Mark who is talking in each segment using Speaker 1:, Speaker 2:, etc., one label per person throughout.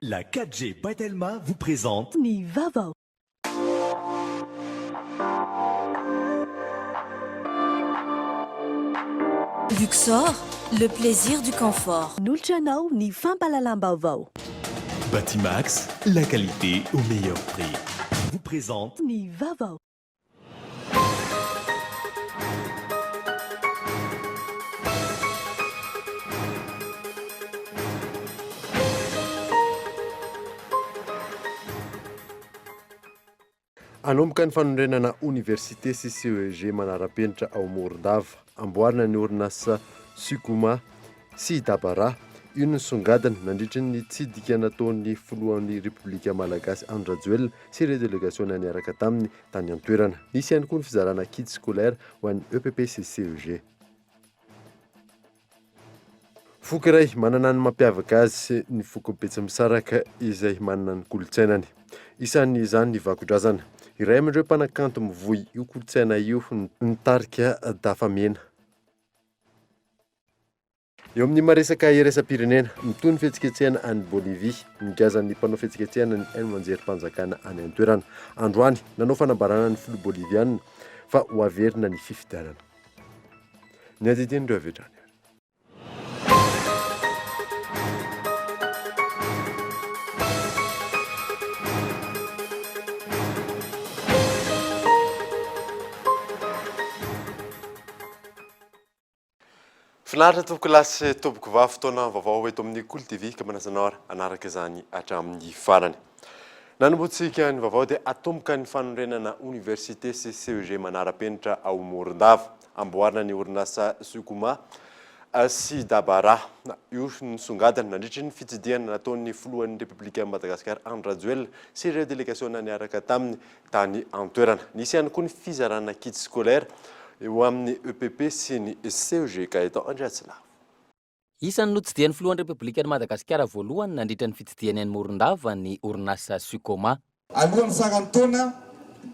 Speaker 1: La 4G by Telma vous présente.
Speaker 2: Ny vaovao.
Speaker 3: Luxor, le plaisir du confort.
Speaker 2: Nolotra anao ny fampahalalam-baovao.
Speaker 1: Batimax, la qualité au meilleur prix. Vous présente.
Speaker 2: Ny vaovao.
Speaker 4: Hanomboka ny fanorenana oniversite sy CEG manara-penitra ao Morondava. Amboarina ny orinasa Sucoma sy Dabara. Io no nisongadina nandritry ny tsidika nataon'ny filohan'ny Repoblika Malagasy Andry Rajoelina sy ireo delegasiona niaraka taminy tany an-toerana. Nisy ihany koa ny fizarana kits scolaire ho an'ny EPP sy CEG. Foko iray manana ny mampiavaka azy ny foko Betsimisaraka izay manana ny kolontsainany. Isan'izany ny vakodrazana. Iray amin'ireo mpanakanto mivoy io kolontsaina io ny tarika Dafamena. Eo amin'ny maresaka iraisam-pirenena, mitohy ny fihetsiketsehana any Bolivia. Nigazan'ny mpanao fihetsiketsehana ny haino aman-jerim-panjakana any an-toerana. Androany, nanao fanambarana ny filoha boliviana fa ho averina ny fifidianana. Ny andinindin'ireo avy hatrany ary. Finaritra tompoko lahy sy tompoko vavy fotoana vaovao eto amin'ny Kolo TV ka manasa anao ary hanaraka izany hatramin'ny farany. Nanombohantsika ny vaovao dia atomboka ny fanorenana oniversite sy CEG manara-penitra ao Morondava. Amboarina ny orinasa Sukuma sy Dabara. Io no nisongadina nandritry ny fitsidihana nataon'ny filohan'ny Repoblikan'i Madagasikara Andry Rajoelina sy ireo delegasiona niaraka taminy tany an-toerana. Nisy ihany koa ny fizarana kits scolaire ho amin'ny EPP sy ny CEG Gaëtan Andriatsilavo.
Speaker 5: Isan'ny notsidihan'ny filohan'ny Repoblikan'i Madagasikara voalohany nandritra ny fitsidihany an'i Morondava ny orinasa Sucoma.
Speaker 6: Alohan'ny faran'ny taona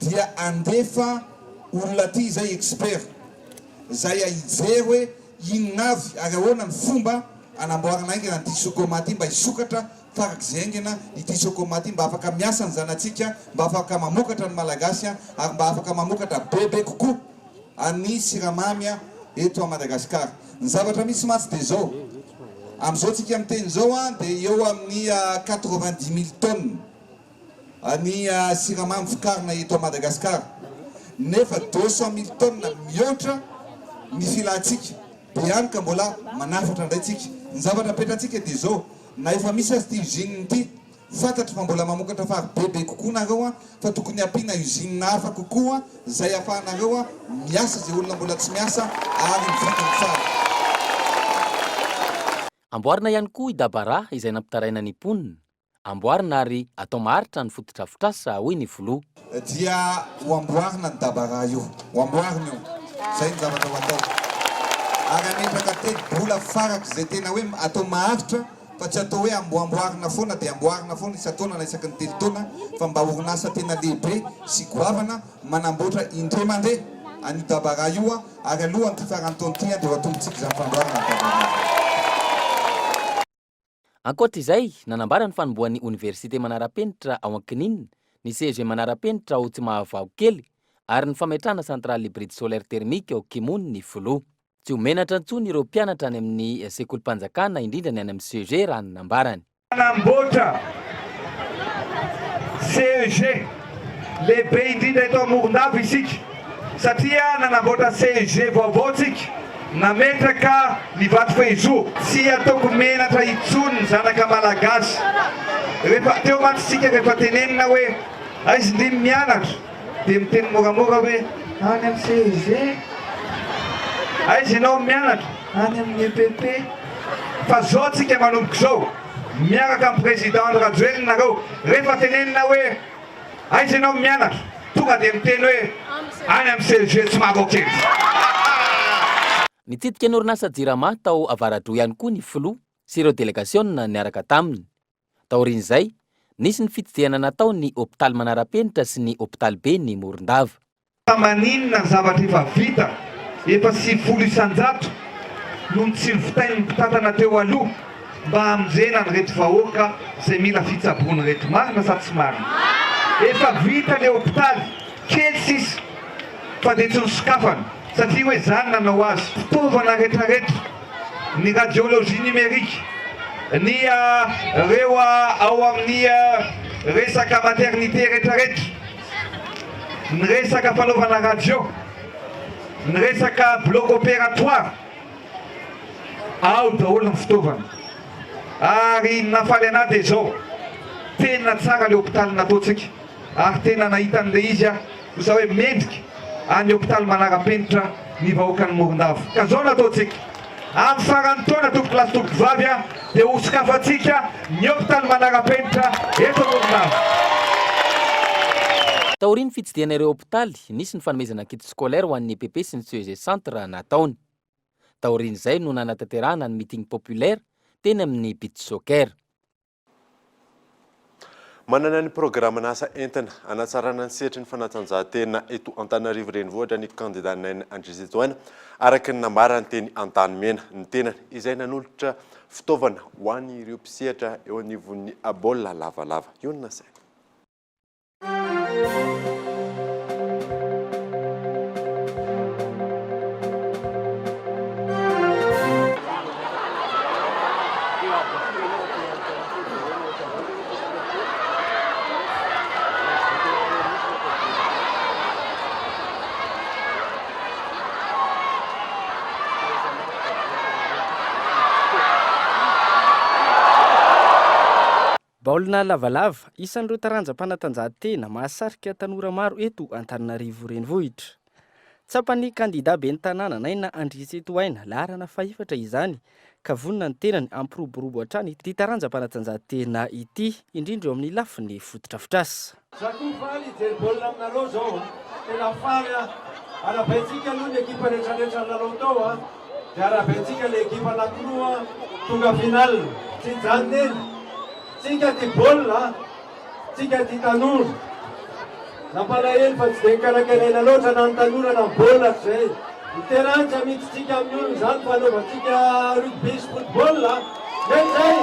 Speaker 6: dia andefa olona aty izay expert izay hijery hoe inona avy ary ahoana ny fomba anamboarana haingana an'ity Sucoma ity mba hisokatra farak'izay haingana ity Sucoma ity mba afaka miasa ny zanatsika, mba afaka mamokatra ny Malagasy ary mba afaka mamokatra bebe kokoa. an'ny siramamy eto Madagasikara. Ny zavatra misy mantsy dia izao, amin'izao tsika miteny izao dia eo amin'ny 90 mille tonnes ny siramamy vokarina eto Madagasikara, nefa 200 mille tonnes mihoatra ny filantsika, dia ihany ka mbola manafatra indray tsika. Ny zavatra apetratsika dia izao, na efa misy aza ity usine ity, Fantatro fa mbola mamokatra fary bebe kokoa nareo an, fa tokony ampiana usine hafa kokoa zay afahanareo miasa zay olona mbola tsy miasa ary mividy ny fary.
Speaker 5: Amboarina ihany koa i Dabara izay nampitaraina ny mponina. Amboarina ary atao maharitra ny fotodrafitrasa hoy ny filoha.
Speaker 6: Dia ho amboarina ny Dabara io. Ho amboarina io. Zay ny zavatra ho atao. Ary hametraka tetibola farak'izay tena hoe atao maharitra fa tsy atao hoe amboamboarina foana dia amboarina foana isan-taona na isaky ny telo taona fa mba orinasa tena lehibe sy goavana manamboatra indray mandeha an'io Dabara io ary alohan'ity faran'ny taona ity dia ho atombontsika izany fandoavana ny Dabara izany.
Speaker 5: Ankoatra izay, nanambara ny fanombohan'ny oniversite manara-penitra ao Ankininina, ny CEG manara-penitra ao Tsimahavaokely ary ny fametrahana centrale hybride solaire thermique ao Kimony ny filoha. Tsy ho menatra intsony ireo mpianatra any amin'ny sekolim-panjakana, indrindra ny any amin'ny CEG, raha ny nambarany.
Speaker 7: Hanamboatra CEG lehibe indrindra eto Morondava isika satria nanamboatra CEG vaovao tsika, nametraka ny vato fehizoro. Tsy ataoko menatra intsony ny zanaka Malagasy. Rehefa teo mantsy isika rehefa tenenina hoe aiza ndry ny mianatra? Dia miteny moramora hoe, Any amin'ny CEG. Aiza ianao mianatra? Any amin'ny EPP. Fa zao tsika manomboka izao, miaraka amin'ny Président Andry Rajoelina nareo, rehefa tenenina hoe, Aiza ianao mianatra? Tonga dia miteny hoe, Any amin'ny CEG Tsimahaokely.
Speaker 5: Nitsidika ny orinasa Jirama tao Avaradroa ihany koa ny filoha sy ireo delegasiona niaraka taminy. Taorian'izay, nisy ny fitsidihana natao ny hopitaly manara-penitra sy ny hopitaly be ny Morondava.
Speaker 7: Fa maninona ny zavatra efa vita efa 90% no tsy novitain'ny mpitantana teo aloha? mba hamonjena an'ireto vahoaka izay mila fitsaboana ireto. Marina sa tsy marina? Efa vita le hopitaly, kely sisa fa dia tsy nosokafana satria hoe zany nanao azy. Fitaovana retraretra, ny radiologie numérique, ny reo ao amin'ny resaka maternité retraretra, ny resaka fanaovana radio, ny resaka bloc opératoire. Ao daholo ny fitaovana. Ary ny nahafaly anah dia izao, tena tsara le hopitaly nataontsika ary tena nahita an'ilay izy aho, osa hoe mendrika any hopitaly manara-penitra ny vahoakan'i Morondava. Ka izao no ataontsika, amin'ny faran'ny taona tompokolahy sy tompokovavy a, dia hosokafantsika ny hopitaly manara-penitra eto Morondava.
Speaker 5: Taorian'ny fitsidihana ireo hopitaly, nisy ny fanomezana kit scolaire ho an'ny EPP sy ny CEG Centre nataony. Taorian'izay no nanatanterahana ny meeting populaire teny amin'ny Beach Soccer.
Speaker 4: Manana ny programan'asa entina hanatsarana ny sehatry ny fanatanjahantena eto Antananarivo Renivohitra ny kandida Naina Andriantsitohaina, araka ny nambarany teny Antanimena. Ny tenany izay nanolotra fitaovana ho an'ireo mpisehatra eo anivon'ny baolina lavalava. Io no nasaina.
Speaker 8: Baolina lavalava, isan'ireo taranjam-panatanjahantena mahasarika tanora maro eto Antananarivo Renivohitra. Tsapan'ny kandidà ben'ny tanàna Naina Andriantsitohaina, laharana fahefatra izany, ka vonona ny tenany hampiroborobo hatrany ity taranjam-panatanjahantena ity, indrindra eo amin'ny lafiny fotodrafitrasa.
Speaker 9: Za koa faly hijery baolina aminareo zao a! Tena faly aho! Arahabaintsika aloha ny ekipa retraretra nilalao tao a! Dia arahabaintsika le ekipa anakiroa tonga final! Tsy hijanona eny! Tsika tia baolina a! Tsika tia tanora! Nampalahelo fa tsy dia nikarakaraina loatra na ny tanora na ny baolina hatrizay! Ny terrain tsy amidintsika amin'ny olona izany fa anaovantsika rugby sy football a! Mety zay!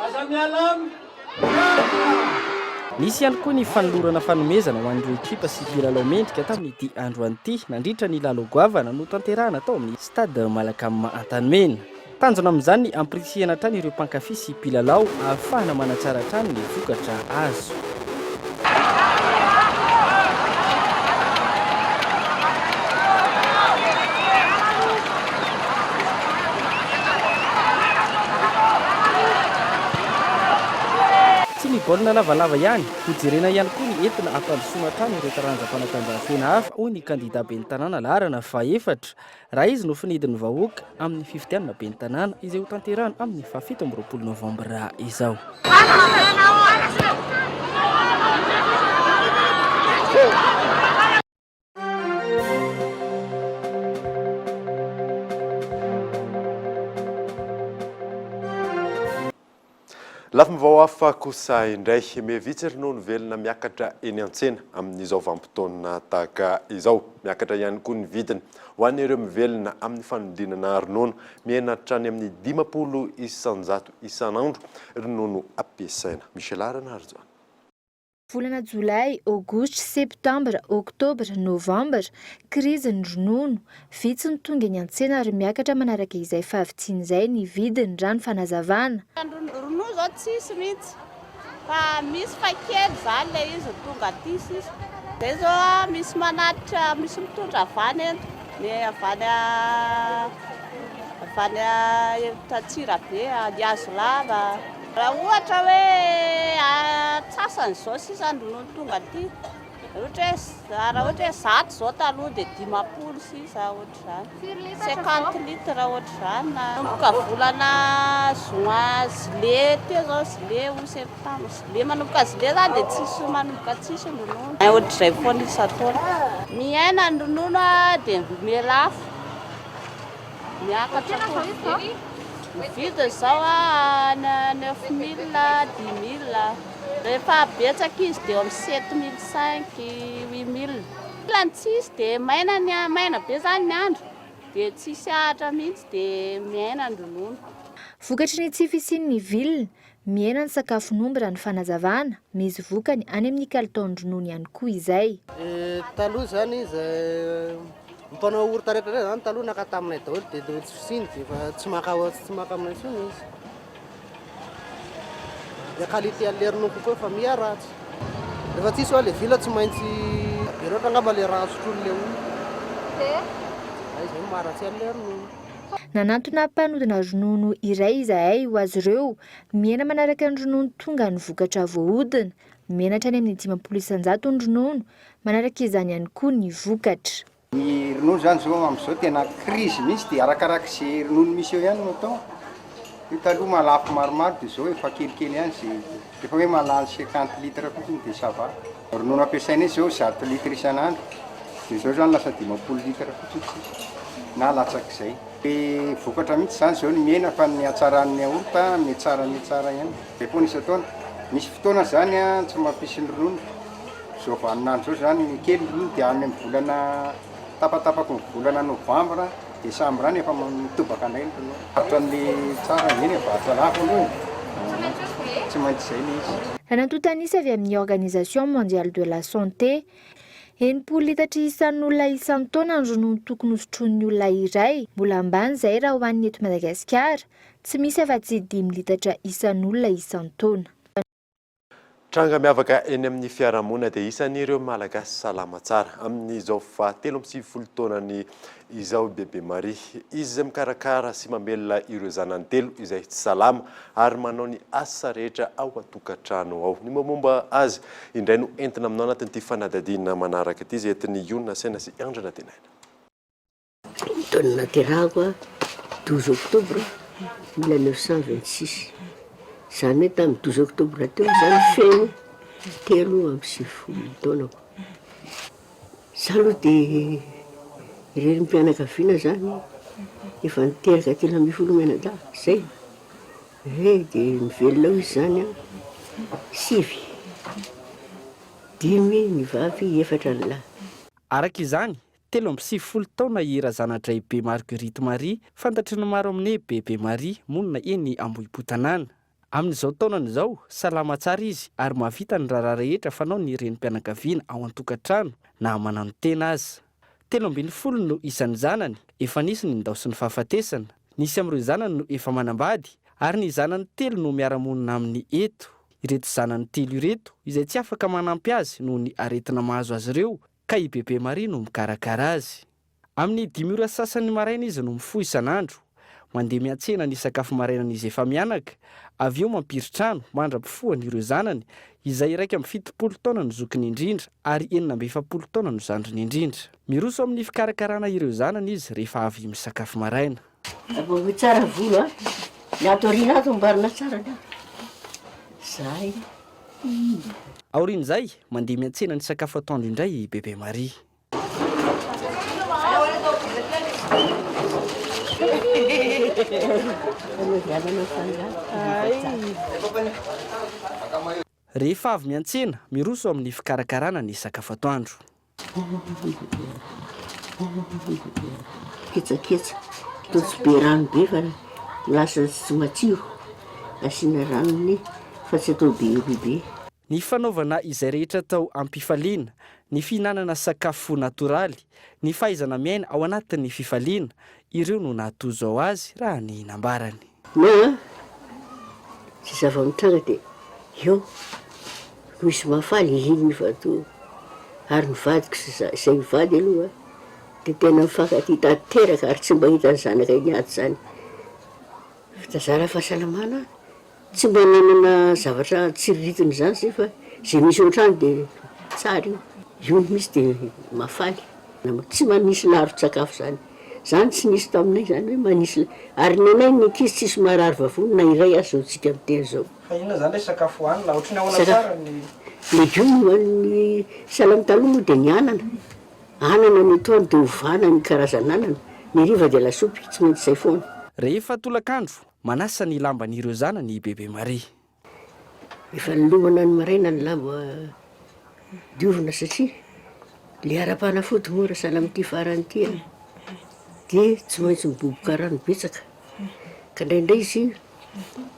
Speaker 9: Aza miala aminy! Miaraka!
Speaker 8: Nisy ihany koa ny fanolorana fanomezana ho an'ireo ekipa sy mpilalao mendrika tamin'ity androany ity nandritra ny lalao goavana notanterahana tao amin'ny Stade Malacam Antanimena. Tanjona amin'izany ny hampirisihana hatrany ireo mpankafy sy mpilalao ahafahana manatsara hatrany ny vokatra azo. Tsy ny baolina lavalava ihany, hojerena ihany koa ny entina hampandrosoana hatrany ireo taranjam-panatanjahantena hafa, hoy ny kandidà ben'ny tanàna laharana fahefatra. Raha izy no finidin'ny vahoaka amin'ny fifidianana ben'ny tanàna izay hotanterahana amin'ny faha 27 novambra izao.
Speaker 4: Lafim-baovao hafa kosa indray, miha-vitsy ronono velona miakatra eny an-tsena amin'izao vanim-potoana tahaka izao. Miakatra ihany koa ny vidiny ho an'ireo mivelona amin'ny fanodinana ronono. Mihena hatrany amin'ny 50% isan'andro ronono ampiasaina. Michela Ranarijaona.
Speaker 10: Volana jolay, aogositra, septambra, oktobra, novambra, krizy ny ronono, vitsy ny tonga eny an-tsena ary miakatra manaraka izay fahavitsiana izay ny vidiny raha ny fanazavana.
Speaker 11: Ronono zao tsisy mihitsy fa misy fa kely zany le izy no tonga aty sisa. Zay zao misy manatitra misy mitondra avy any eto, ny avy any avy any Antsirabe, Ihazolava. Raha ohatra hoe antsasany izao sisa ny ronono tonga aty, ohatra hoe raha ohatra hoe 100 izao taloha dia 50 sisa ohatr'izany, 50 litres ohatr'izany. Manomboka volana juin, juillet teo izao, juillet août, septembre, juillet, manomboka juillet izany dia tsisy manomboka tsisy ny ronono. Ohatr'izay foana isan-taona. Mihena ny ronono dia mihalafo. Miakatra koa ny vidiny. Ny vidiny izao 9000, 10000. Rehefa betsaka izy dia eo amin'ny 7500, 8000. Ny tsisy dia maina ny maina be izany ny andro. Dia tsisy ahitra mihitsy dia miaina ny ronono.
Speaker 10: Vokatry ny tsy fisian'ny vilona, mihena ny sakafon'omby raha ny fanazavana, misy vokany any amin'ny kalitaon-dronono ihany koa izay.
Speaker 12: Taloha izany izay mpanao yaourt rehetra ireny izany taloha naka taminay daholo dia noho ny tsy fisiany dia efa tsy maka tsy maka aminay intsony izy. Ny qualité an'ilay ronono kokoa efa miha ratsy. Rehefa tsisy hoa le vila tsy maintsy be loatra angamba le rano sotroin'le olona. Zay zay no maharatsy an'le ronono.
Speaker 10: Nanantona mpanodina ronono iray izahay ho azy ireo. Mihena manaraka ny ronono tonga ny vokatra voahodina. Mihena hatrany amin'ny 50% ny ronono. Manaraka izany ihany koa ny vokatra.
Speaker 13: Ny ronono zany zao amizao tena crise mihitsy de arakarak'ze ronono misy eo ihany no atao, io taloha mahalafo maromaro de zao efa kelikely ihany ze efa hoe mahalany 50 litres fotsiny de ça va, ronono ampiasainay zao 100 litres isan'andro de zao zany lasa 50 litres fotsiny sisa na latsak'izay, le vokatra mihitsy zany zao no mihena fa ny hatsaran'ny yaourt mihatsara mihatsara ihany, zay foana isan-taona, misy fotoana zany an tsy mampisy ny ronono. Izao vaninandro izao izany kely ny ronono dia any amin'ny volana tapatapaky ny volana novambra, desambra any efa mitobaka indray ny ronono. Varotra an'le tsara eny e, varotra lafo aloha e, tsy maintsy izay ilay izy.
Speaker 10: Antontan'isa avy amin'ny Organisation Mondiale de la Santé, 60 litatra isan'olona isan-taona ny ronono tokony hosotroin'ny olona iray, mbola ambany izay raha ho an'ny eto Madagasikara, tsy misy afa-tsy dimy litatra isan'olona isan-taona.
Speaker 4: Tranga miavaka eny amin'ny fiarahamonina dia isan'ireo Malagasy salama tsara amin'izao faha 93 taonany izao i Bebe Maria. Izy izay mikarakara sy mamelona ireo zanany telo izay tsy salama ary manao ny asa rehetra ao an-tokantrano ao. Ny mombamomba azy indray no entina aminao anatin'ity fanadihadiana manaraka ity izay entin'i Yona Saina sy Andry Nantenaina.
Speaker 14: Ny taona nahaterahako a, douze octobre mille neuf cent vingt six, izany hoe tamin'ny douze octobre teo aho zany feno 93 taonako. Za aloha de renim-pianakaviana zany, efa niteraka 13 mianadahy, zay, he de mivelona eo izy zany an, sivy, dimy ny vavy, efatra ny lahy.
Speaker 8: Araka izany, 93 taona i Razanadraibe Marguerite Marie, fantatry ny maro amin'ny hoe Bebe Marie, monina eny Ambohipotanàna. Amin'izao taonany izao, salama tsara izy ary mahavita ny raharaha rehetra fanaon'ny renim-pianakaviana ao an-tokantrano na mananotena aza. 13 no isan'ny zanany, efa nisy ny nindaosin'ny fahafatesana. Nisy amin'ireo zanany no efa manambady ary ny zanany telo no miara-monina aminy eto. Ireto zanany telo ireto, izay tsy afaka manampy azy noho ny aretina mahazo azy ireo, ka i Bebe Maria no mikarakara azy. Amin'ny dimy ora sasany maraina izy no mifoha isan'andro, mandeha miantsena ny sakafo marainan'izy efa-mianaka, avy eo mampirin-trano mandra-pifohany ireo zanany, izay 71 taona no zokiny indrindra ary 46 taona no zandriny indrindra. Miroso amin'ny fikarakarana ireo zanany izy rehefa avy misakafo maraina.
Speaker 14: Aboakoy tsara volo a! Ny ato aoriana ato amboarina tsara ny ato. Zay.
Speaker 8: Aorian'izay, mandeha miantsena ny sakafo atoandro indray i Bebe Maria. Rehefa avy miantsena, miroso amin'ny fikarakarana ny sakafo atoandro.
Speaker 14: Ketsaketsa, atao tsy be rano be fa lasa tsy matsiro, asiana ranony fa tsy atao be roa be.
Speaker 8: Ny fanaovana izay rehetra atao am-pifaliana, ny fihinanana sakafo natoraly, ny fahaizana miaina ao anatin'ny fifaliana, ireo no nahatozo azy raha ny nambarany.
Speaker 14: Na izay zava-mitranga dia eo. Misy mahafaly iny fa toa ary ny vadiko sy za izay mivady aloha dia tena mifankatia tanteraka ary tsy mba hitan'ny zanakay niady izany. Fitazara fahasalamana tsy mba nanana zavatra tsiriritina izany zay fa izay misy ao an-trano dia tsara io, io no misy dia mahafaly. Tsy manisy laron-tsakafo izany, izany tsy nisy taminay izany hoe manisy ary ny anay ny ankizy tsisy marary vavony na iray aza izao tsika miteny izao.
Speaker 8: Fa inona zany le sakafo hohanina? Ohatry ny ahoana tsara ny.
Speaker 14: Legioma hoan'ny salamo taloha moa dia ny anana, anana ny atoandro dia ovana ny karazan'anana, ny hariva dia lasopy, tsy maintsy izay foana.
Speaker 8: Rehefa tolakandro, manasa ny lamban'ireo zanany i Bebe Maria.
Speaker 14: Efa nilomana ny maraina ny lamba diovina satria le ara-panafody moa raha sahala amin'ity farany ity a! Dia tsy maintsy miboboka rano betsaka. Ka indraindray izy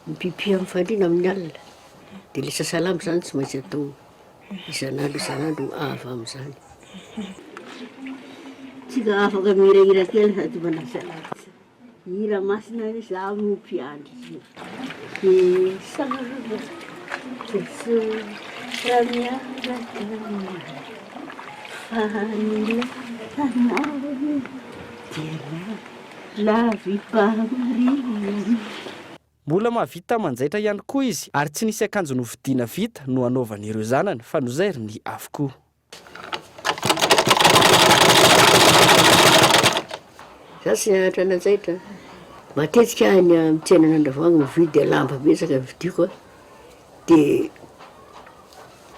Speaker 14: mi-pipi amin'ny fandriana amin'ny alina. Dia ilay sasa lamba izany tsy maintsy atao isan'andro isan'andro avy amin'izany. Tsika afaka mihirahira kely sady manasa lavitra. Hira masina hoe za moa mpiandry dia sambatra Jesoa raha miaraka aminao fa ny lalanao dia lavi-pahamarinana.
Speaker 8: Mbola mahavita manjaitra ihany koa izy ary tsy nisy akanjo novidiana vita no hanaovany ireo zanany fa nozairiny avokoa.
Speaker 14: Za tsy nianatra nanjaitra. Matetika aho any amin'ny tsenan'Andravoahangy mividy lamba betsaka vidiko a, de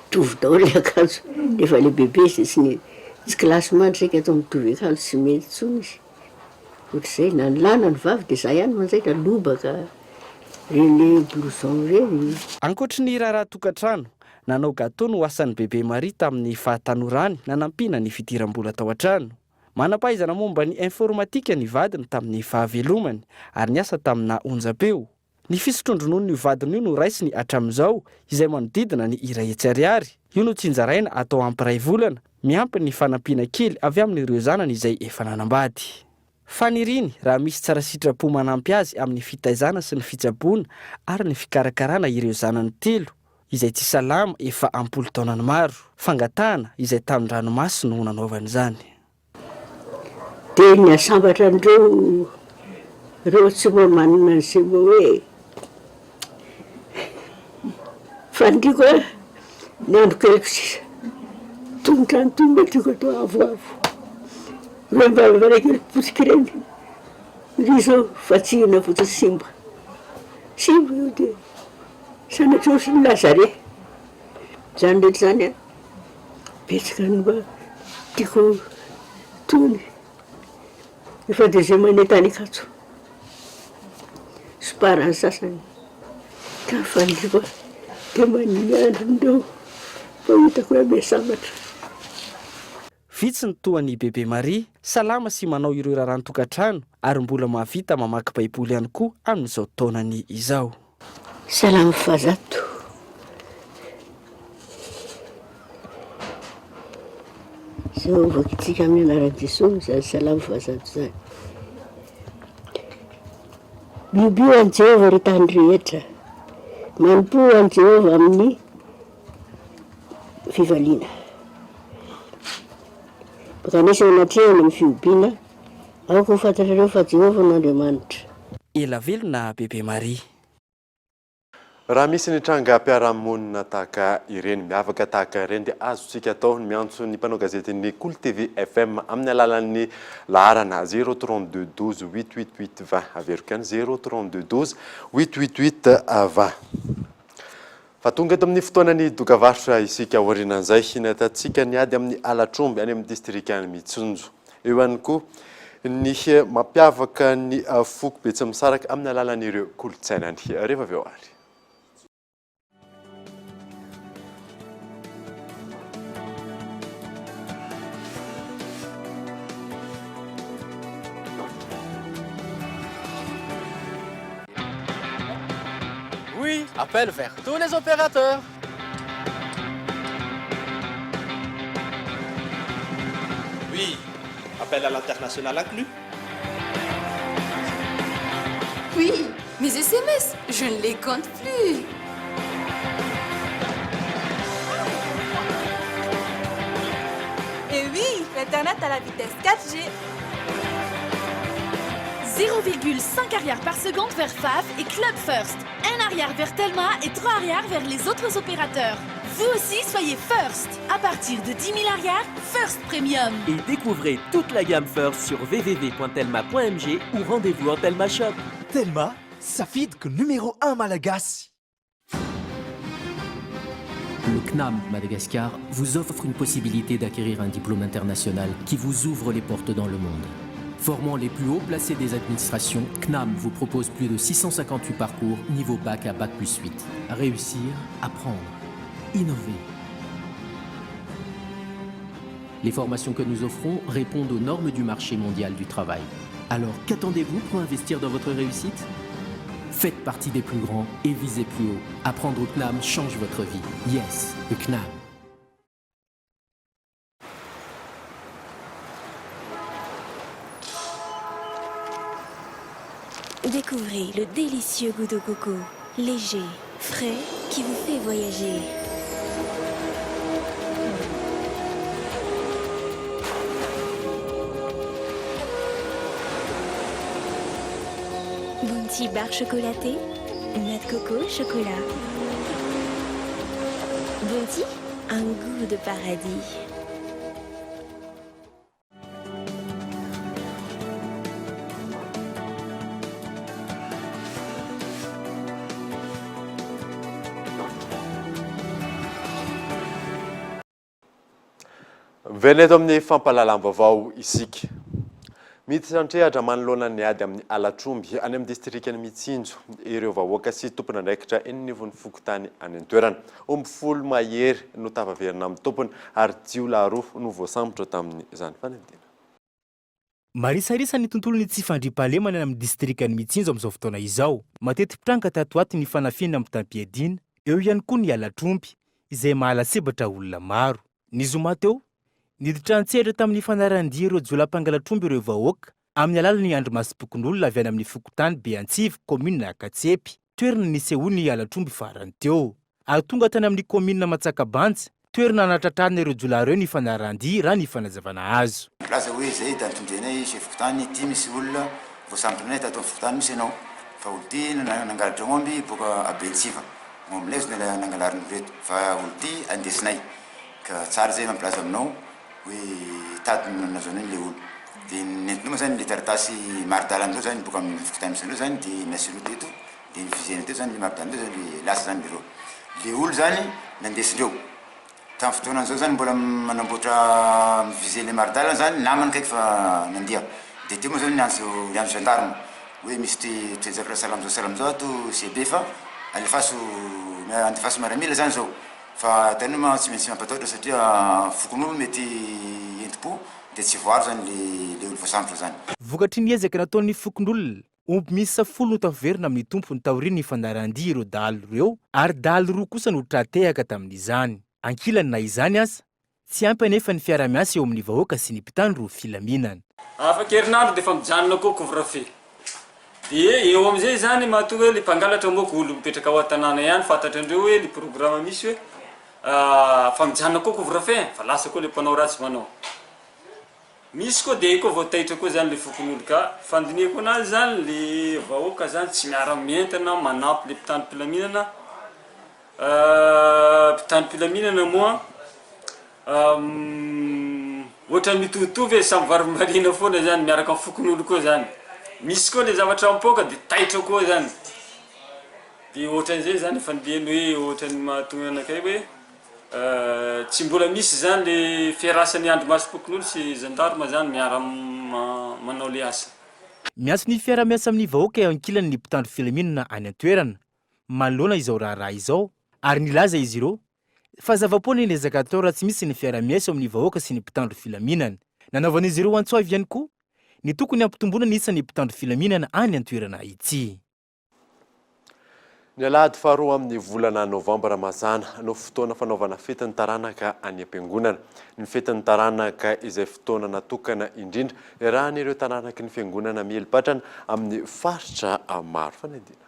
Speaker 14: mitovy daholo ny akanjo, rehefa lehibebe izy de tsy ny tsy kilasy mandry saika atao mitovy akanjo tsy mety intsony izy, ohatr'izay na ny lahy na ny vavy de za ihany manjaitra lobaka, reny blouson reny.
Speaker 8: Ankoatry ny raharaha tokantrano, Nanao gâteau no asan'i Bebe Maria tamin'ny fahatanorany nanampiana ny fidiram-bola tao an-trano. Manam-pahaizana momba ny informatika ny vadiny tamin'ny fahavelomany ary niasa tamina onjam-peo. Ny fisotroan-drononon'io vadiny io no raisiny hatramin'izao, izay manodidina ny 100 ariary. Io no tsinjaraina atao ampy iray volana, miampy ny fanampiana kely avy amin'ireo zanany izay efa nanambady. Faniriany raha misy tsara sitrapo manampy azy amin'ny fitaizana sy ny fitsaboana ary ny fikarakarana ireo zanany telo izay tsy salama efa am-polo taonany maro. Fangatahana izay tamin-dranomaso no nanaovany izany.
Speaker 14: Dia ny hahasambatra an'ireo ireo tsy mba manana an'izay mba hoe faniriako a, ny andro keliko sisa, itony trano itony mba tiako atao avoavo. Ireny varavarankely potika ireny, ry zao vatsiana fotsiny simba, simba io dia sanatria ohatry ny lazare, izany rehetra izany an, betsaka ny mba tiako tony, efa deuxième année tany Ankatso, soparan'ny sasany, ka faniriako dia mba ny andron'ireo mba ho hitako hoe miha-sambatra.
Speaker 8: Vitsy ny toa an'i Bebe Maria, salama sy manao ireo raharahan-tokantrano ary mbola mahavita mamaky Baiboly ihany koa amin'izao taonany izao.
Speaker 14: Salamo fahazato. Izao vakintsika amin'ny anaran'i Jesoa izany salamo fahazato izany. Miobio an'i Jehovah ry tany rehetra, manompoa an'i Jehovah amin'ny fifaliana. Mankanesa eo anatrehany amin'ny fihobiana, aoka ho fantatrareo fa Jehovah no Andriamanitra.
Speaker 8: Ela velona Bebe Maria.
Speaker 4: Raha misy ny trangam-piarahamonina tahaka ireny, miavaka tahaka ireny dia azontsika atao ny miantso ny mpanao gazetin'ny Kolo TV FM amin'ny alalan'ny laharana zéro 32 12 huit huit huit 20. Averiko ihany zéro 32 12 huit huit huit 20. Fa tonga eto amin'ny fotoanan'ny dokavarotra isika aorianan'izay hinatantsika ny ady amin'ny halatr'omby any amin'ny distrikan'i Mitsinjo. Eo ihany koa ny mampiavaka ny foko Betsimisaraka amin'ny alalan'ireo kolontsainany. Rehefa avy eo ary.
Speaker 15: Oui, appel vers tous les opérateurs.
Speaker 16: Oui, appel à l'international inclus.
Speaker 17: Oui, mes SMS, je ne les compte plus.
Speaker 18: Et oui, l'internet à la vitesse 4G.
Speaker 19: 0,5 ariary par seconde vers FAF et Club First. 1 ariary vers Telma et 3 ariary vers les autres opérateurs. Vous aussi, soyez First. À partir de 10 000 ariary, First Premium.
Speaker 1: Et découvrez toute la gamme First sur www.telma.mg ou rendez-vous en Telma Shop.
Speaker 20: Telma, safidiko numéro 1 malagasy.
Speaker 21: Le CNAM Madagascar vous offre une possibilité d'acquérir un diplôme international qui vous ouvre les portes dans le monde. Formant les plus hauts placés des administrations, CNAM vous propose plus de 658 parcours niveau bac à bac plus 8. Réussir, apprendre, innover. Les formations que nous offrons répondent aux normes du marché mondial du travail. Alors qu'attendez-vous pour investir dans votre réussite Faites partie des plus grands et visez plus haut. Apprendre au CNAM change votre vie. Yes, le CNAM.
Speaker 3: Découvrez le délicieux goût de coco, léger, frais, qui vous fait voyager. Bounty barre chocolatée, noix de coco, chocolat. Bounty, un goût de paradis.
Speaker 4: Miverina eto amin'ny fampahalalam-baovao isika. Miditra an-trehatra manoloana ny ady amin'ny halatr'omby any amin'ny distrikan'i Mitsinjo ireo vahoaka sy tompon'andraikitra eny anivon'ny fokontany any an-toerana. Omby folo mahery no tafaverina amin'ny tompony ary jiolahy roa no voasambotra tamin'izany fanadihadiana.
Speaker 22: Marisarisa ny tontolon'ny tsy fandriampahalemana any amin'ny distrikan'i Mitsinjo amin'izao fotoana izao. Mateti-pitranga tato ho ato ny fanafihana mitam-piadiana, eo ihany koa ny halatr'omby izay mahalasibatra olona maro. Ny zoma teo, niditra an-tsehatra tamin'ny fanarahan-dia ireo jiolahy mpangalatr'omby ireo vahoaka amin'ny alalan'ny andrimasom-pokonolona avy any amin'ny fokontany Beantsivy, kaominina Akatsepy, toerana nisehoan'ny halatr'omby farany teo. Ary tonga tany amin'ny kaominina Matsakabanja, toerana nanatratrarana ireo jiolahy ireo ny fanarahan-dia raha ny fanazavana azo.
Speaker 23: Nilaza hoe izay da nitondrenay chef fokontany ity misy olona voasambotrinay tato amin'ny fokontany misy ianao fa olo ty nangalatra omby boka a Bentsiva. Omby lay izy nangalariny reto fa olo ty andesinay ka tsara zay mampilaza aminao hoe tady no nazahoanay le olo de nentinao moa zany le taratasy mari-dalana reo zany boka amin'ny fokontany misy anareo zany de nasianao teto de nifizena teo zany le mari-dalana teo zany le lasa zany lereo le olo zany nandesindreo Tamin'ny fotoanan'izao zany mbola manamboatra mi-viser le mari-dalana zany namany kaiky fa nandeha de teo moa zany niantso niantso gendarme hoe misy toe toe-javatra sahala am'zao sahala am'zao ato CB fa alefaso andefaso miaramila zany zao fa hitanao ma tsy maintsy mampatahotra satria fokonolona mety entim-po de tsy voaro zany le le olo voasambotra zany.
Speaker 22: Vokatry ny ezaka nataon'ny fokonolona, omby miisa folo no tafaverina amin'ny tompony taorian'ny fandaharan-dia ireo dahalo ireo ary dahalo roa kosa no tra-tehaka tamin'izany. Ankilany na izany aza, tsy ampy anefa ny fiaraha-miasa eo amin'ny vahoaka sy ny mpitandro filaminana.
Speaker 24: Afaka herinandro dia efa mijanona koa couvre feu. Dia eo amin'izay izany mahatonga hoe le mpangalatra moa ko olo mipetraka ao an-tanàna ihany fantatrandreo hoe le programme misy hoe fa mijanona koa couvre feu fa lasa koa le mpanao ratsy manao. Misy koa dia koa vao taitra koa zany le fokonolona ka fandinihako anazy zany le vahoaka zany tsy miara mientana manampy le mpitandro pilaminana mpitandro pilaminana moa ohatran'ny mitovitovy e samy varimbariana foana zany miaraka amin'ny fokonolona koa zany misy koa le zavatra mipoaka de taitra koa zany de ohatran'izay zany fandinihana hoe ohatran'ny mahatonga anakay hoe Tsy mbola misy zany le fiarasan'ny andrimasom-pokonolona sy gendarme zany miara manao le asa.
Speaker 22: Miantso ny fiaraha-miasa amin'ny vahoaka eo ankilany ny mpitandro filaminana any an-toerana manoloana izao raharaha izao ary nilaza izy ireo fa zava-poana ny ezaka atao raha tsy misy ny fiaraha-miasa eo amin'ny vahoaka sy ny mpitandro filaminana. Nanaovan'izy ireo antso avo ihany koa ny tokony hampitomboana ny isan'ny mpitandro filaminana any an-toerana ity.
Speaker 4: Ny alahady faharoa amin'ny volana novambra mazàna no fotoana fanaovana fetin'ny taranaka any am-piangonana. Ny fetin'ny taranaka izay fotoana natokana indrindra iarahan'ireo taranaky ny fiangonana mieli-patrana amin'ny faritra maro. Fanadihadiana.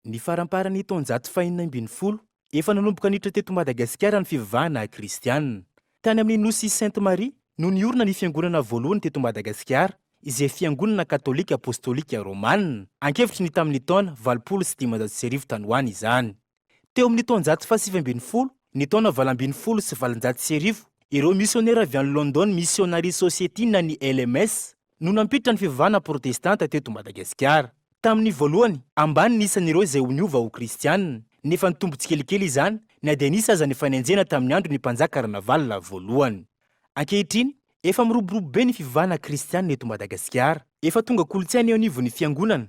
Speaker 22: Ny faramparan'ny taonjato fahenina ambinifolo, efa nanomboka niditra teto Madagasikara ny fivavahana kristianina. Tany amin'ny nosy Sainte Marie no niorina ny fiangonana voalohany teto Madagasikara, izay fiangonana katolika apostolika romana, ankevitry ny tamin'ny taona 1580 tany ho any izany. Teo amin'ny taonjato fahasivy ambinifolo, ny taona 1818, ireo misionera avy any London Missionary Society na ny LMS no nampiditra ny fivavahana protestanta teto Madagasikara. Tamin'ny voalohany, ambany ny isan'ireo izay ho niova ho kristiana, nefa nitombo tsikelikely izany na dia nisy aza ny fanenjehana tamin'ny andron'ny mpanjaka Ranavalona voalohany. Ankehitriny, efa miroborobo be ny fivavahana kristiana eto Madagasikara. Efa tonga kolontsaina eo anivon'ny fiangonana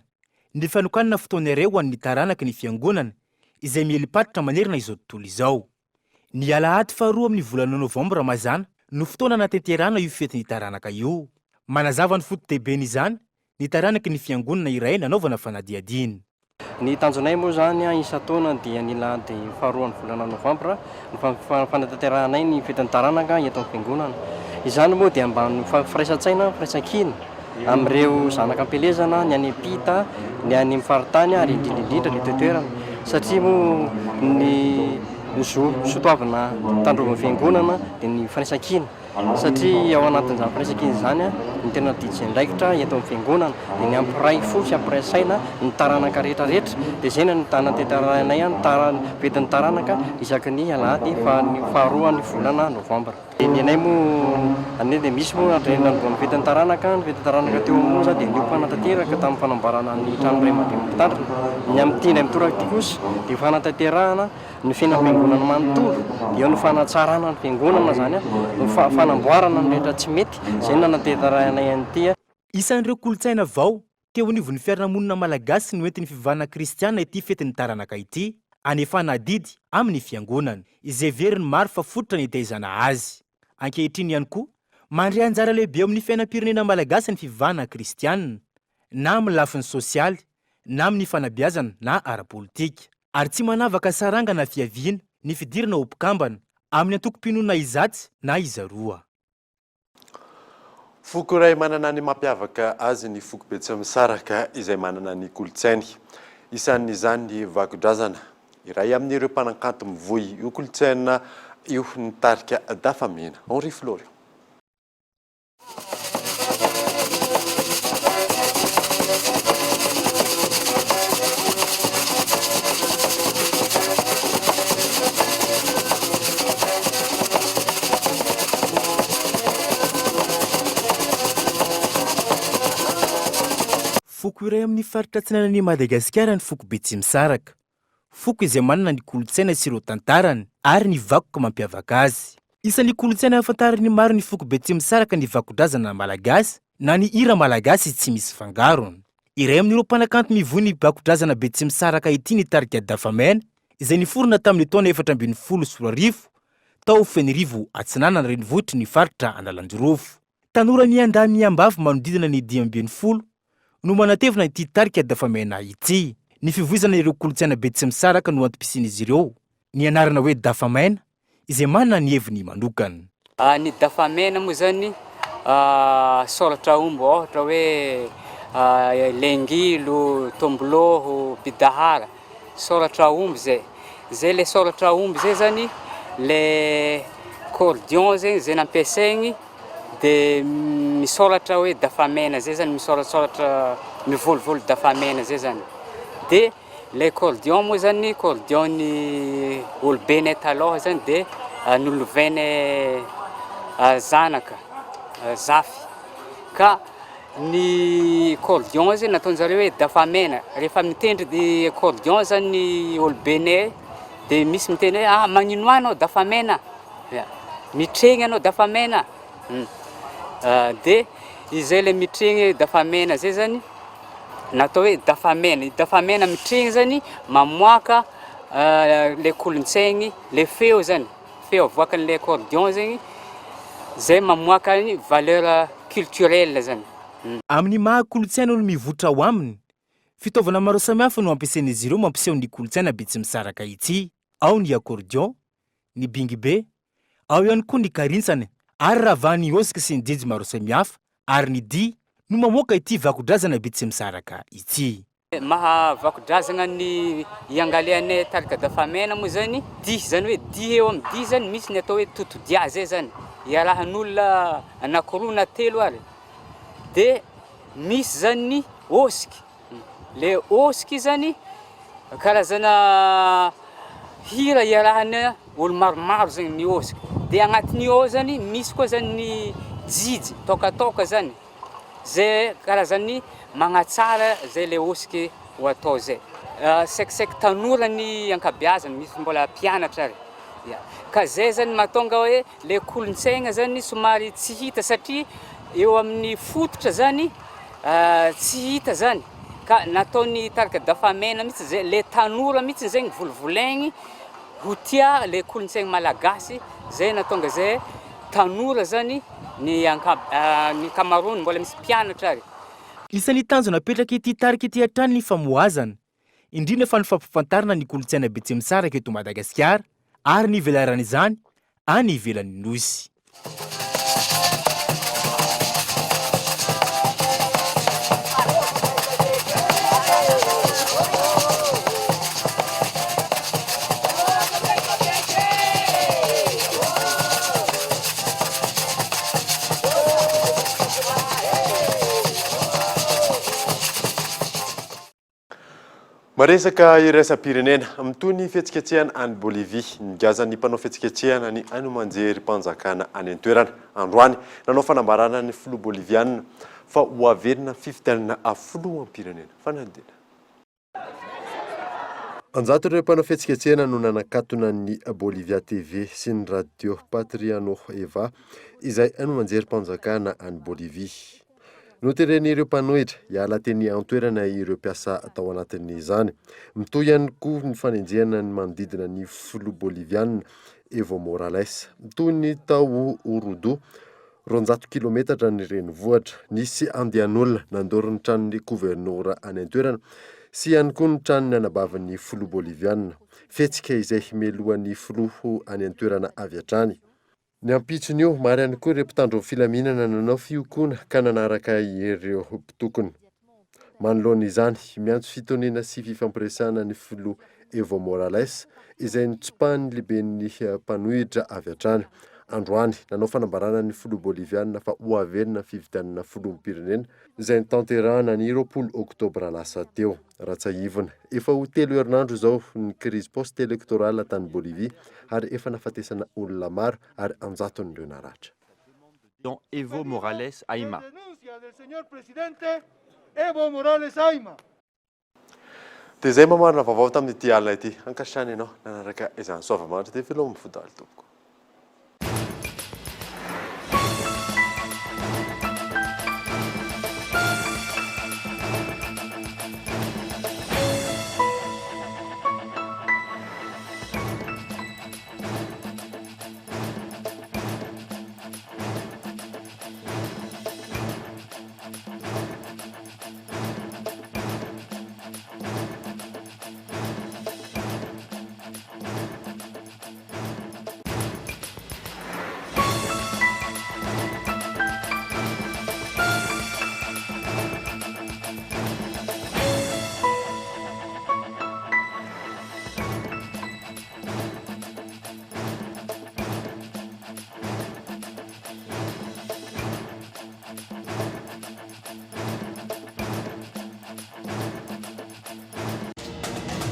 Speaker 22: ny fanokanana fotoana iray ho an'ny taranaky ny fiangonana izay mieli-patratra manerana izao tontolo izao. Ny alahady faharoa amin'ny volana novambra mazàna no fotoana anatanterahana io fetin'ny taranaka io. Manazava ny foto-dehiben'izany. ny taranaky ny fiangonana iray nanaovana fanadihadiana.
Speaker 2: Ny tanjonay moa izany isan-taona dia ny alahady faharoan'ny volana novambra ny fanatanterahanay ny fetin'ny taranaka eto amin'ny fiangonana. Izany moa dia mba ny firaisan-tsaina, firaisan-kina amin'ireo zanaka am-pielezana, ny any am-pita, ny any amin'ny faritany ary indrindra indrindra ny eto an-toerana satria moa ny zo soatoavina tandrovan'ny fiangonana dia ny firaisan-kina. Satria ao anatin'izany firaisankina izany ny tena adidy sy andraikitra eto amin'ny fiangonana dia ny hampiray fo sy hampiray saina ny taranaka rehetra rehetra dia izay no anatanterahinay ny fetin'ny taranaka isaky ny alahady faharoa ny volana novambra. Ny anay moa anie dia misy moa hatrany nanombohan'ny fetin'ny taranaka, ny fetin'ny taranaka teo moa izany dia niompana tanteraka tamin'ny fanamboarana ny trano ray aman-dreny mpitandrina. Ny amin'ity indray mitoraka ity kosa dia fanatanterahana Ny fiainam-piangonana manontolo, eo ny fanatsarana ny fiangonana izany, ny fanamboarana ny rehetra tsy mety, izay no nanatanterahanay an'ity.
Speaker 22: Isan'ireo kolontsaina vao teo anivon'ny fiarahamonina malagasy noentin'ny fivavahana kristiana ity fetin'ny taranaka ity, anefana adidy amin'ny fiangonana, izay heverin'ny maro fa fototra nitaizana azy. Ankehitriny ihany koa, mandray anjara lehibe eo amin'ny fiainam-pirenena malagasy ny fivavahana kristiana, na amin'ny lafiny sosialy, na amin'ny fanabeazana na ara-politika. Ary tsy manavaka saranga na fiaviana ny fidirana ho mpikambana amin'ny antokom-pinoana izatsy na izaroa.
Speaker 4: Foko iray manana ny mampiavaka azy ny foko Betsimisaraka izay manana ny kolontsainy. Isan'izany ny vakodrazana. Iray amin'ireo mpanakanto mivoy io kolontsaina io ny tarika Dafamena. Henri Florian.
Speaker 22: Foko iray amin'ny faritra atsinanan'i Madagasikara ny foko Betsimisaraka. Foko izay manana ny kolontsaina sy ireo tantarany ary ny vakoka mampiavaka azy. Isan'ny kolontsaina ahafantaran'ny maro ny foko Betsimisaraka ny vakodrazana malagasy na ny hira malagasy tsy misy fangarony. Iray amin'ireo mpanakanto mivoy ny vakodrazana Betsimisaraka ity ny tarika Dafamena izay niforona tamin'ny taona 2014 tao Fenerivo Atsinanana renivohitry ny faritra Analanjirofo. Tanora miandahy miambavy manodidina ny 15 no manatevina ity tarika Dafamena ity. Ny fivoizana ireo kolontsaina Betsimisaraka no antom-pisian'izy ireo. Ny anarana hoe Dafamena izay manana ny heviny manokana.
Speaker 5: Ny Dafamena moa zany soratra omby ohatra hoe Lengilo, Tomboloho, Bidahara, soratra omby zay. Zay le soratra omby zay zany le cordion zegny zay nampiasaigny de misoratra hoe Dafamena zay zany misoratsoratra mivolovolo Dafamena zay zany de le cordion moa zany cordion ny olobenay taloha zany de nolovainay zanaka zafy ka ny cordion zany nataonjareo hoe Dafamena rehefa mitendry de cordion zany ny olobenay de misy miteny hoe ah magnino anao Dafamena Mitregny anao dafamena de izay le mitregny dafamena zay zany natao hoe dafamena, i dafamena mitregny zany mamoaka le kolontsaigny, le feo zany, feo avoakan'le accordéon zegny zay mamoaka ny valeur culturelle zany.
Speaker 22: Amin'ny maha kolontsaina no mivoitra ao aminy, fitaovana maro samihafa no ampiasain'izy ireo mampiseho ny kolontsaina Betsimisaraka ity. Ao ny accordéon, ny bingibe, ao ihany koa ny karintsana ary ravahan'ny hosika sy ny jejy maro samihafa ary ny dihy no mamoaka ity vakodrazana Betsimisaraka ity.
Speaker 5: Maha vakodrazana ny iangalianay tarika Dafamena moa zany dihy zany hoe dihy eo amin'ny dihy zany misy ny atao hoe totodia zay zany iarahan'olona anakiroa na telo ary de misy zany ny hosiky Le hosiky zany karazana hira iarahana olo maromaro zegny ny hosiky, de agnatin'io ao zany misy koa zany ny jijy, tôkatôka zany, zay karazany magnatsara zay le hosiky ho atao zay. Saikisaika tanora ny ankabeazany, misy mbola mpianatra ary, ya, ka zay zany mahatonga hoe Le kolontsaigna zany somary tsy hita satria eo amin'ny fototra zany tsy hita zany ka nataon'ny tarika Dafamena mihitsy zay le tanora mihitsy zegny volovolaigny ho tia le kolontsaigny malagasy zay nahatonga zay tanora zany ny anka- ny ankamaroany mbola misy mpianatra ary.
Speaker 22: Isan'ny tanjona apetrak'ity tarika ity hatrany ny famohazana, indrindra fa ny fampifantarana ny kolontsaina Betsimisaraka eto Madagasikara ary ny velaran'izany any ivelan'ny Nosy.
Speaker 4: Maresaka iraisam-pirenena, mitohy ny fihetsiketsehana any Bolivia. Nigazan'ny mpanao fihetsiketsehana ny haino aman-jerim-panjakana any an-toerana. Androany, nanao fanambarana ny filoha boliviana fa ho averina ny fifidianana filoham-pirenena. Fanadihadiana. An-jatony ireo mpanao fihetsiketsehana no nanakatona ny Bolivia TV sy ny Radio Patria Nueva, izay haino aman-jerim-panjakana any Bolivia. Noteren'ireo mpanohitra hiala teny an-toerana ireo mpiasa tao anatin'izany. Mitohy ihany koa ny fanenjehana ny manodidina ny filoha boliviana Evo Morales. Toy ny tao Oruro, 200 kilometatra ny renivohitra, nisy andian'olona nandoro ny tranon'ny governora any an-toerana sy ihany koa ny tranon'ny anabavin'ny filoha boliviana. Fihetsika izay melohan'ny filoha any an-toerana avy hatrany. Ny ampitson'io, maro ihany koa ireo mpitandro filaminana nanao fiokoana ka nanaraka ireo mpitokona. Manoloana izany, miantso fitoniana sy fifampiresahana ny filoha Evo Morales, izay notsipahan'ny lehiben'ny mpanohitra avy hatrany. Androany, nanao fanambarana ny filoha boliviana fa ho averina ny fifidianana filoham-pirenena, izay notanterahana ny 20 oktobra lasa teo. Raha tsiahivina, efa ho telo herinandro izao ny krizy post-électorale tany Bolivia ary efa nahafatesana olona maro ary an-jatony ireo naratra.
Speaker 6: Evo Morales Ayma.
Speaker 4: Dia izay mamarana vaovao tamin'ity alina ity. Ankasitrahana ianao nanaraka izany soava-manitra dia veloma mifodaly tompoko.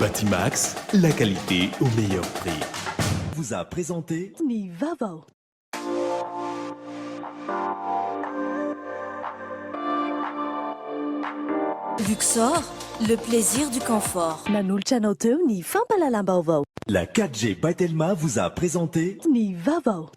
Speaker 7: Batimax, la qualité au meilleur prix.
Speaker 20: Vous a présenté
Speaker 19: Ny vaovao.
Speaker 3: Luxor, le plaisir du confort.
Speaker 19: Nanolotra anao teo ny fampahalalam-baovao.
Speaker 7: La 4G by Telma vous a présenté
Speaker 19: Ny vaovao.